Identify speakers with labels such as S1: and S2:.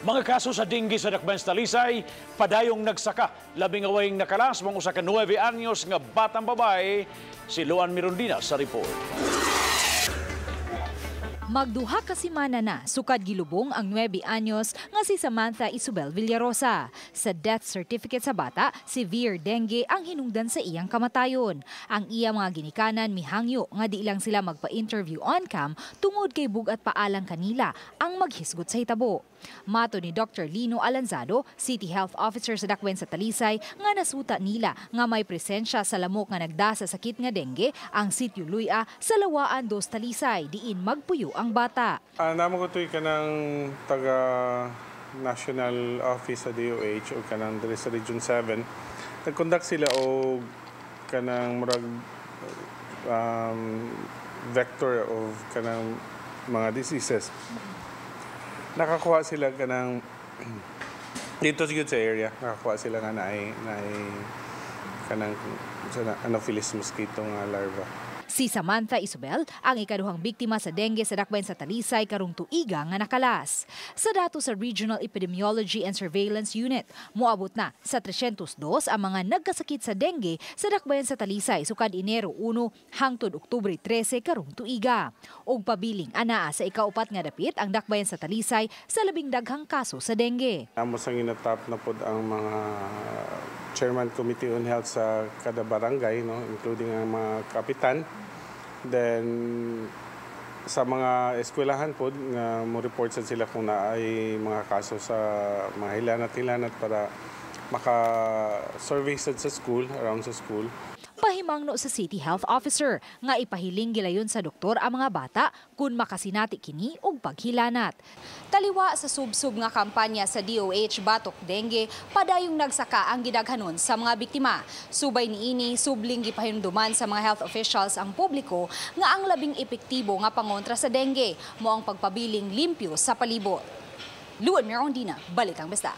S1: Mga kaso sa dengue sa Dakbayan sa Talisay, padayong nagsaka. Labing awayng nakalas, mga usa ka 9 anyos nga batang babae, si Luan Mirondina sa report.
S2: Magduha ka semana na sukad gilubong ang 9 anyos nga si Samantha Isabel Villarosa. Sa death certificate sa bata, severe dengue ang hinungdan sa iyang kamatayon. Ang iya mga ginikanan mihangyo nga di lang sila magpa-interview on cam tungod kay bug-at paalang kanila ang maghisgot sa hitabo. Matod ni Dr. Lino Alanzado, City Health Officer sa Dakbayan sa Talisay, nga nasuta nila nga may presensya sa lamok nga nagda sa sakit nga dengue ang Sitio Luya sa Lawaan Dos, Talisay, diin magpuyo ang bata.
S3: Namo ko to'y kanang taga National Office sa DOH o kanang diri sa Region 7. Nag-conduct sila og kanang murag vector of kanang mga diseases. Nakakuha sila kanang dito siguro sa area, nakakuha sila nga naay kanang sa Anopheles mosquito nga larva.
S2: Si Samantha Isabel ang ikaduhang biktima sa dengue sa Dakbayan sa Talisay karong tuiga nga nakalas. Sa dato sa Regional Epidemiology and Surveillance Unit, moabot na sa 302 ang mga nagkasakit sa dengue sa Dakbayan sa Talisay sukad Enero 1 hangtod Oktubre 13 karong tuiga. Og pabiling anaa sa ikaupat nga dapit ang Dakbayan sa Talisay sa labing daghang kaso sa dengue.
S3: Amo sang ginatap na pod ang mga chairman committee on health sa kada barangay, no, including ang mga kapitan. Then sa mga eskwelahan pod nga mo report sad sila kung naay mga kaso sa mga hilanat-hilanat para maka-survey sad sa school, around sa school.
S2: Pahimangno sa City Health Officer nga ipahiling gilayon sa doktor ang mga bata kung makasinati kini og paghilanat. Taliwa sa subsub nga kampanya sa DOH batok dengue, padayong nagsaka ang gidaghanon sa mga biktima. Subay niini, subling gipahinumduman sa mga health officials ang publiko nga ang labing epektibo nga pangontra sa dengue mao ang pagpabiling limpyo sa palibot. Luan Mirondina, Balitang Basta.